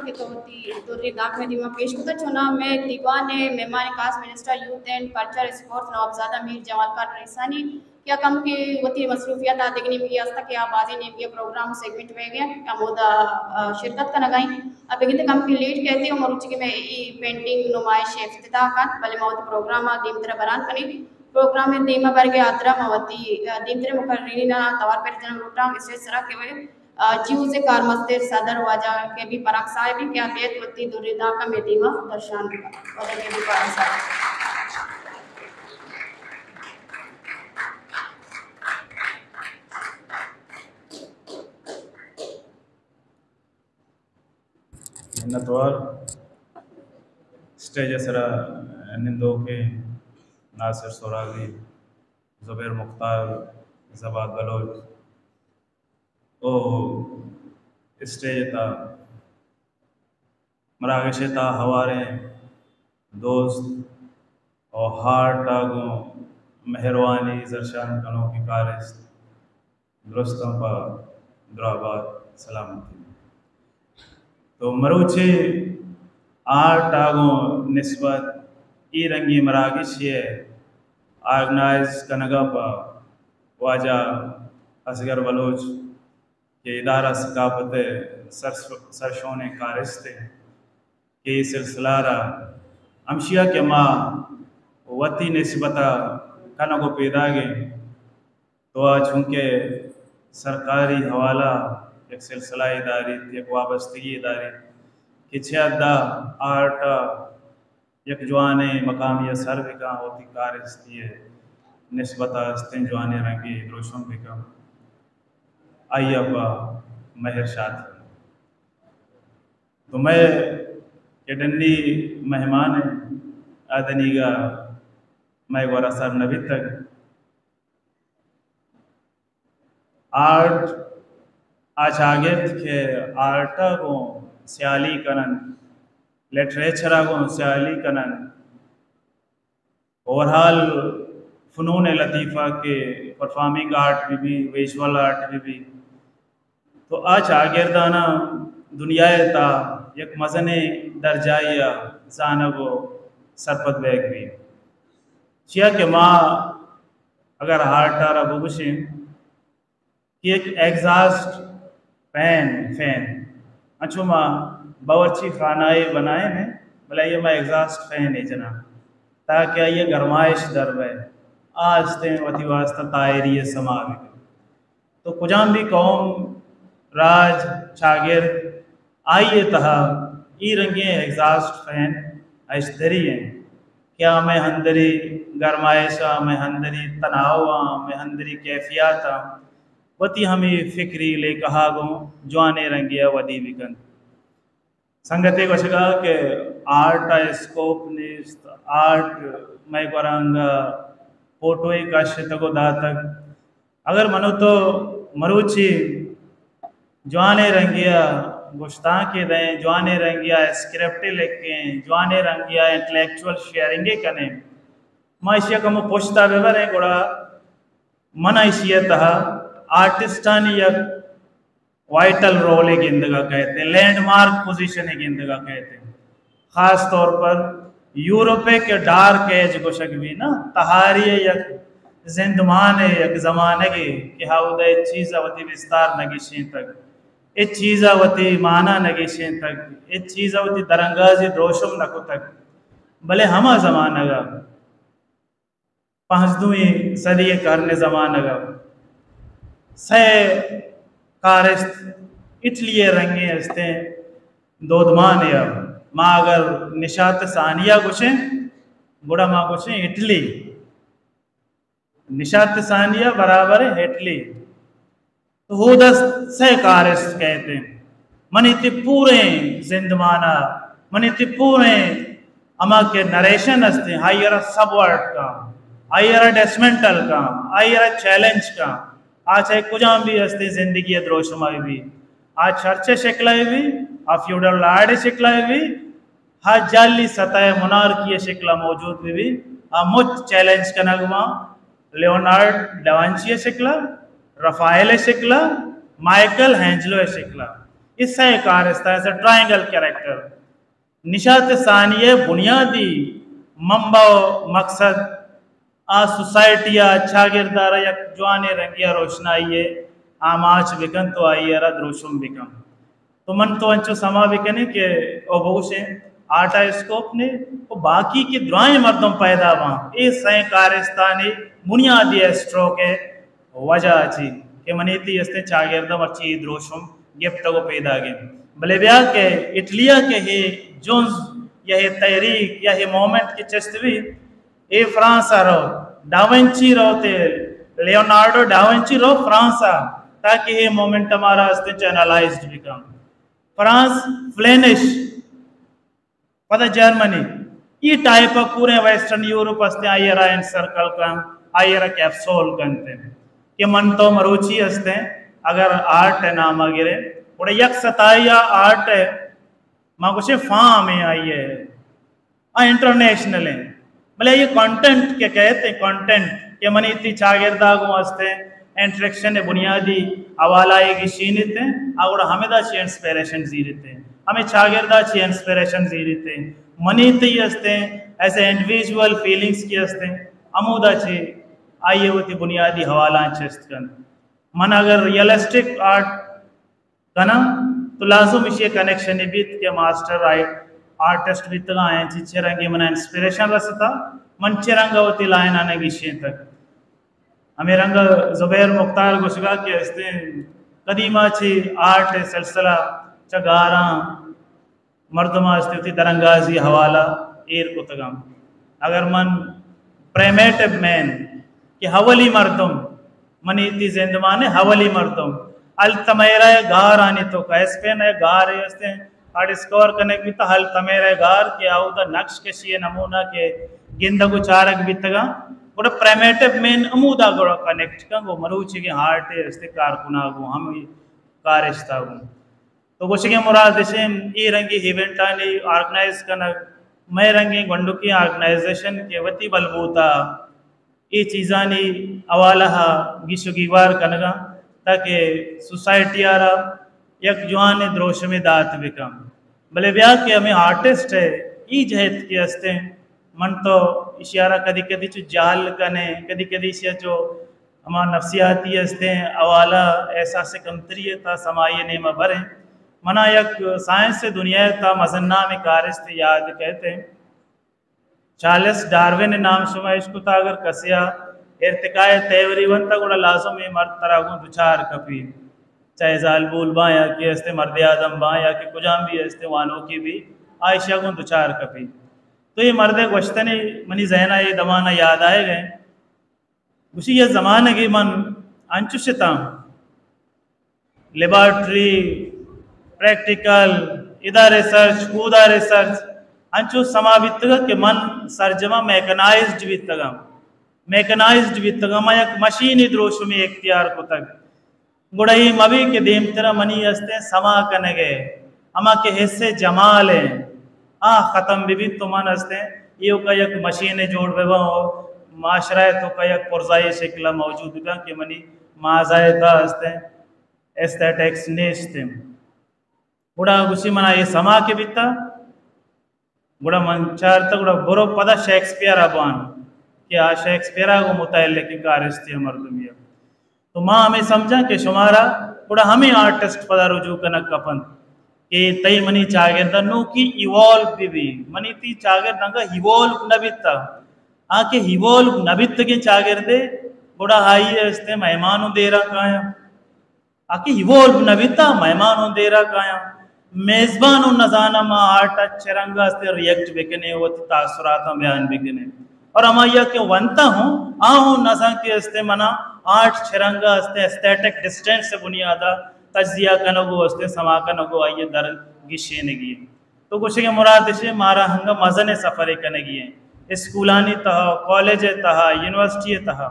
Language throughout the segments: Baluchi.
کہ تو وتی دوری دانکہ مئے دیما پیش کتہ۔ چوناہا مئے دیوان ءِ مہمان خاص minister youth and culture sports نوابزادہ میر جمال خان رئیسانی کہ آ کمکے وتی مصروفیات ءَ دگہ نیمگے ہستہ کہ آ بازیں نیمگے پروگرام سیگمنٹ بیگ ءَ انت، ہمودا، آ، شرکت کنگ ءَ انت۔ آ بگندے کمکے لیٹ کئیت ءُ مروچی کہ مئے اے پینٹنگ نمائش افتتاح کنت، بلے ما وتی پروگرام ءَ دیمتر ءَ بران کنیں۔ پروگرام ءِ دیما برگ ءِ ہاترا ما وتی، آ، دیمتریں مقررین ءَ توار پر جنگ لوٹاں، اسٹیج سرا کہ وئے، آ، جیوز ءِ کارمستر صدر واجہ کے بی پراگ صاحب کہ آ بیت وتی دوری دانکہ مئے دیما درشان بکنت۔ واجہ کے بی پراگ صاحب۔ منتوار۔ اسٹیج ءِ سرا نندوکیں ناصر سہرابی، زبیر مختار، زباد بلوچ ءُ اسٹیج ءِ تہا مراگش ءِ تہا ہواریں دوست ءُ ہارٹ ءَ گوں مہروانی زرشان کنوکیں کارست، درستاں پہ دراہبات سلامتی۔ تو مروچی آرٹ ءَ گوں نسبت اے رنگیں مراگشے ءِ آرگنائز کنگ ءَ پہ واجہ اصغر بلوچ کہ ادارہ ثقافت ءِ سر-، سرشونیں کارست اِنت کہ اے سلسلہ ءَ را ہمشی ءَ کہ ما وتی نسبت ءَ کنگ ءُ پیداگ ایں، تو آ چونکہ سرکاری حوالہ یک سلسلہ ءَ داریت، یک وابستگی ءَ داریت کہ چہ حد ءَ آرٹ ءَ یک جوانیں مقامے ءَ سر بکن، وتی کارستی ءِ نسبت ءَ استیں جوانیں رنگے دروشم بکن، آئی ءَ پہ مہر شات کن۔ تو مئے کہ ڈنی مہمان اِنت، آ دنیگا مئے گورا سر نہ بیتگ۔ آرٹ، آ چاگرد کہ آرٹ ءَ گوں سیالی کن اَنت، لٹریچر ءَ گوں سیالی کن اَنت، اوورآل فنون لطیفہ کہ پرفارمنگ آرٹ بہ بی، ویژول آرٹ بہ بی، تو آ چاگرداناں دنیا ءِ تہا یک مزنیں درجہ ءَ زانگ ءُ سرپد بیگ بی۔ چیا کہ ما اگر آرٹ ءَ را بگوشیں کہ یک ایگزاسٹ فین، فین، انچو ما باورچی خانہ ءَ بنائیں، بلے آئی ءَ ما ایگزاسٹ فین ءَ جناں تاکہ آئی ءِ گرمائش در بئے، آ استیں وتی واسطہ تاہیری ءِ سما بکن۔ تو کجام بھی قوم، راج، چاگرد، آئی ءِ تہا اے رنگیں ایگزاسٹ فین اشتری اِنت کہ آ مئے اندری گرمائش ءَ، مئے اندری تناؤ ءَ، مئے اندری کیفیات ءَ وتی ہمے فکری لیکہ ءَ گوں جوانیں رنگے ءَ ودی بکنت۔ سنگتے گوشگ ءَ کہ آرٹ ءَ اسکوپ نیست، آرٹ مئے گورا انگہ فوٹوئے کشتگ ءُ داتگ۔ اگر من ءُ تو مروچی جوانیں رنگے ءَ گشتانکے دئیں، جوانیں رنگے ءَ اسکرپٹے لکھیں، جوانیں رنگے ءَ انٹلیکچوئل شیئرنگے کنیں، ما ایشی ءَ کمو پشت ءَ بہ بریں، گڑا من ایشی ءِ تہا آرٹسٹانی یک وائٹل رولے گندگ ءَ کئیت، لینڈ مارک پوزیشنے گندگ ءَ کئیت۔ خاص طور پر یورپ ءَ کہ ڈارک ایج گوشگ بی نا، تہاری ءِ یک زندمان ءِ یک زمانگے کہ ہاودا ہچ چیز ءَ وتی بستار نہ گیشینتگ، ہچ چیز ءَ وتی مانا نہ گیشینتگ، ہچ چیز ءَ وتی درانگازی دروشم نہ کتگ، بلے ہما زمانگ ءَ پانزدہمی صدی ءِ کرن ءِ زمانگ ءَ سئے کارست اٹلی ءِ رنگیں استیں دودمانے ءَ، ما اگر نشات ثانیہ گوشیں، گڑا ما گوشیں اٹلی۔ نشات ثانیہ برابر اٹلی۔ تو اودا سئے کارست کئیت انت۔ منی تئی پوریں زندمان ءَ، منی تئی پوریں ہما کہ نریشن است انت، آئی ءَ را سبورٹ کن، آئی ءَ را ڈسمنٹل کن، آئی ءَ را چیلنج کن۔ آ چاہے کجام بھی استیں زندگی ءِ دروشم ءَ بہ بی، آ چرچ ءِ شکل ءَ بہ بی، آ فیوڈل لارڈ ءِ شکل ءَ بہ بی، ہا جعلی سطح مونارکی ءِ شکل ءَ موجود بہ بی، آ مچ چیلنج کنگ باں۔ لیونارڈ ڈاونچی ءِ شکل ءَ، رفائل ءِ شکل ءَ، مائیکل اینجلو ءِ شکل ءَ۔ اے سئے کارستان، ایز اے ٹرائنگل کریکٹر۔ نشات ثانیہ بنیادی منبع و مقصد آ سوسائٹی ءَ چاگرد ءَ را یک جوانیں رنگے ءَ روشنائی ءَ آماچ بکنت و آئی ءَ را دروشم بکنت۔ تو من تو انچو سما بکنیں کہ او بگوشیں آرٹ ءِ اسکوپ نے و باقی کہ درائیں مردم پیدا باں، اے سئیں کارستانی بنیادی اسٹروک ءِ وجہ ءَ چی کہ منی تئی استیں چاگرد ءَ مرچی اے دروشم گپتگ و پیداگ انت۔ بلے بیا کہ اٹلی ءَ کہ ہے جنز یا ہے تحریک یا ہے مومنٹ کہ چست بیت، اے فرانس ءَ رو، ڈاونچی رو تے لیونارڈو ڈاونچی رو فرانس ءَ، تاکہ اے مومنٹم ءَ را استیں چینلائزڈ بکن۔ فرانس، فلینش، پدا جرمنی، اے ٹائپ ءَ پوریں ویسٹرن یورپ استیں، آئی ءَ را انسرکل کن، آئی ءَ را کیپسول کنت کہ من تو مروچی استیں، اگر آرٹ ءِ نام ءَ گریں، گڑا یک ستائی ءَ آرٹ ءِ، ما گوشیں فارم ءِ آئی ءِ، آ انٹرنیشنل ایں، بلے اے کانٹینٹ کہ کہتے ہیں، کانٹینٹ کہ منی تئی چاگرد ءَ گوں استیں انٹریکشن ءِ بنیادی حوالہ ءَ گیشینیت ایں، آ گڑا ہمدا چی انسپریشن زیریت ایں، ہمے چاگرد ءَ چی انسپریشن زیریت ایں، منی تئی استیں ایز اے انڈیویجول فیلنگز کہ استیں، ہمودا چی آئی ءَ وتی بنیادی حوالہ ءَ چست کنت۔ من اگر ریئلسٹک آرٹ کناں تو لازم ایشی ءِ کنیکشنے بیت کہ ماسٹر آئی آرٹسٹ بیتگاں، آیاں چی چہ رنگے منا انسپریشن رستا، من چہ رنگ ءَ وتی لائناں گیشینتگ۔ ہمے رنگ ءَ زبیر مختار گوشگا کہ استیں قدیما چی آرٹ ءِ سلسلہ چہ گاراں مردماں است وتی درانگازی حوالہ ایر کتگاں۔ اگر من پریمیٹو مین کہ اولی مردم، منی تئی زندمان ءِ اولی مردم، التمیرا ءِ گارانی توکا، اسپین ءِ گارے استیں، آ ڈسکور کنگ بیتا، التمیرا ءِ گار کہ اودا نقش کشی ءِ نمونہ کہ گندگ و چارگ بیتگاں، گڑا پریمیٹو مین ہمودا گڑا کنیکٹ کن گوں مروچیگیں آرٹ ءِ استیں کارکناں گوں، ہمے کارستا گوں۔ تو گوشگ ءِ مراد اش انت، اے رنگیں ایونٹانی آرگنائز کنگ، مئے رنگیں گونڈکیں آرگنائزیشن کہ وتی بلبوت ءَ اے چیزانی حوالہ ءَ گیش و گیوار کنگ ءَ، تاکہ سوسائٹی ءَ را یک جوانیں دروشمے دات بکن۔ بلے بیا کہ ہمے آرٹسٹ ءِ اے جہت کہ استیں، من تو ایشی ءَ را کدی کدی چو جہل کنیں، کدی کدی ایشی ءَ چو ہما نفسیاتی استیں حوالہ، احساس کمتری ءِ تہا سمائی ءِ نیم ءَ بریں۔ منا یک سائنس ءِ دنیا ءِ تہا مزن نامیں کارستے یاد کئیت۔ چارلس ڈارون ءِ نام شما اشکتا، اگر کسے ءَ ارتقاء ءِ تھیوری ونتا، گڑا لازم اے مرد ترا گوں دچار کپی، چاہے زالبول باں یا کہ استیں مرد آدم باں یا کہ کجام بھی استیں وانوکے بھی، آ ایشی ءَ گوں دچار کپی۔ تو اے مرد ءِ گوشتنے منی ذہن ءَ اے دمان ءَ یاد آئیگ ءَ۔ گوشی، یک زمانگے من انچش اتاں، لیبارٹری، پریکٹیکل، ادا ریسرچ، اودا ریسرچ، انچو سما بیتگ کہ من سرجما میکنائزڈ بیتگاں، میکنائزڈ بیتگاں، من یک مشینی دروشمے اختیار کتگ۔ گڑا اے مہ بی کہ دیمترا منی استیں سما کنگ ءِ ہما کہ حس جمال ءِ آ ختم بہ بیت تو من استیں ایوکا یک مشینے جوڑ بہ باں و معاشرہ ءِ توکا یک پرزائی شکل ءَ موجود بہ باں کہ منی مازہ ءِ تہا استیں ایستھیٹکس نیست انت۔ گڑا گوشی منا اے سما کہ بیتا، گڑا من چارتہ گڑا برو پدا شیکسپیئر ءَ بوان کہ آ شیکسپیئر ءَ گوں متعلقیں کارستے ءِ مردمے ءَ۔ تو ما ہمے سمجھاں کہ شمارا گڑا ہمے آرٹسٹ پدا رجوع کنگ کپنت کہ تئی منی چاگرد ءَ نوکی ایوالو بہ بی۔ منی تئی چاگرد انگا ایوالو نہ بیتا۔ آ کہ ایوالو نہ بیتگیں چاگردے، گڑا آئی ءِ استیں مہمان اوں دیرا کایاں۔ آ کہ ایوالو نہ بیتا، مہمان اوں دیرا کایاں۔ میزبان اوں نزاناں ما آرٹ ءَ چہ رنگ ءَ استیں ریئیکٹ بکنیں، وتی تاثراتاں بیان بکنیں۔ اور ہمائی ءَ کہ ونتا ہوں، آ ہوں نزان کہ استیں منا آرٹ چہ رنگ ءَ استیں ایستھیٹک ڈسٹینس ءِ بنیاد ءَ تجزیہ کنگ و استیں سما کنگ و آئی ءَ در گیشینگی۔ تو گوشگ ءِ مراد اش انت مارا انگا مزنیں سفرے کنگی انت۔ اسکولانی تہا، کالج ءِ تہا، یونیورسٹی ءِ تہا،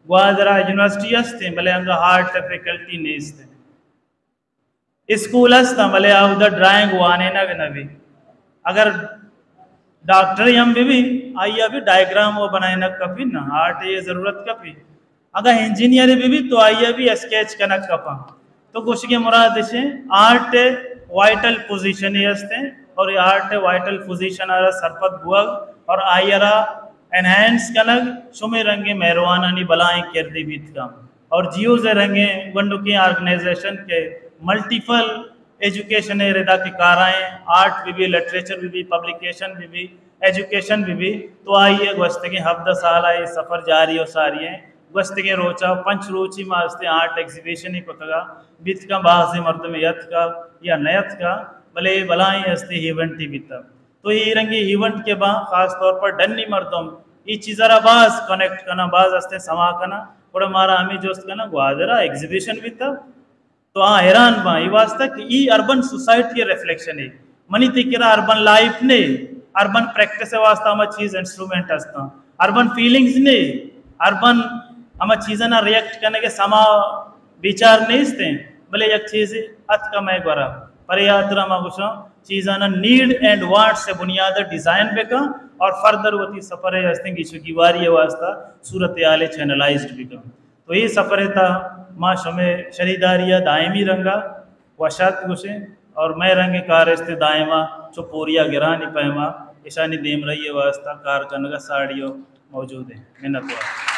گوادرا یونیورسٹی است انت، بلے انگا آرٹ ءِ فیکلٹی نیست انت۔ اسکول است انت، بلے اودا ڈرائنگ وانینگ نہ بی۔ اگر ڈاکٹرے ہم بہ بی، آئی ءَ بھی ڈائیگرام و بنائینگ کپی نا، آرٹ ءِ ضرورت کپی۔ اگاں انجینئرے بہ بیت تو آئی ءَ بھی اسکیچ کنگ کپاں۔ تو گوشگ ءِ مراد اش انت، آرٹ ءِ وائٹل پوزیشن ہستیں، اور یہ آرٹ وائٹل پوزیشن آرا سرپد بوگ اور آئی را انہینس کنگ شمے رنگیں مہروانانی بلائیں کردے بیت کن۔ اور جیوز رنگیں گنڈوکیں آرگنائزیشن کے ملٹیپل ایجوکیشن ردا کے کارائیں، آرٹ بھی بھی، لٹریچر بھی بھی، پبلیکیشن بھی بھی، ایجوکیشن بھی بھی، تو آئی گوستگیں ہبدہ سال آئی سفر جاری و ساری ہیں۔ گوستگیں روچا پنچ روچی ما استیں آرٹ ایگزیبیشن کتگا، بیت کن بازیں مردم یتکا یا نیتکا، بلے بلائیں استیں ایونٹی بیتا۔ تو یہ رنگی ایونٹ کے با خاص طور پر ڈنی مردم یہ چیزا را باز کنیکٹ کنا، باز استیں سما کنا، گڑا مارا ہمیں جست کنا گوادرا ایگزیبیشن بیتا۔ تو آ حیران باں، یہ واسطہ کہ ای اربن سوسائٹی ریفلیکشن ہے۔ منی تے کرا اربن لائف نے، اربن پریکٹس واسطہ ہما چیز انسٹرومنٹ ہستاں، اربن فیلنگز نے، اربن ہما چیزاں ریئیکٹ کرنے کے سما بیچار نیست ہیں، بلے یک چیز اتکا میں گورا پرے آترا ما گوشاں چیزاں نیڈ اینڈ وانٹ سے بنیاد ڈیزائن بکا اور فردر وتی سفر ہستیں گیشو گیواری واسطہ صورتحال چینلائزڈ بکا۔ تو یہ سفر تا ما شمے شریداری دائمی رنگا وشات گوشیں اور میں رنگ کار است دائما چو پوریا گرانی پیما اشانی دیمرئی واسطہ کار کنگا ساڑیو موجود ہیں۔ منت وار۔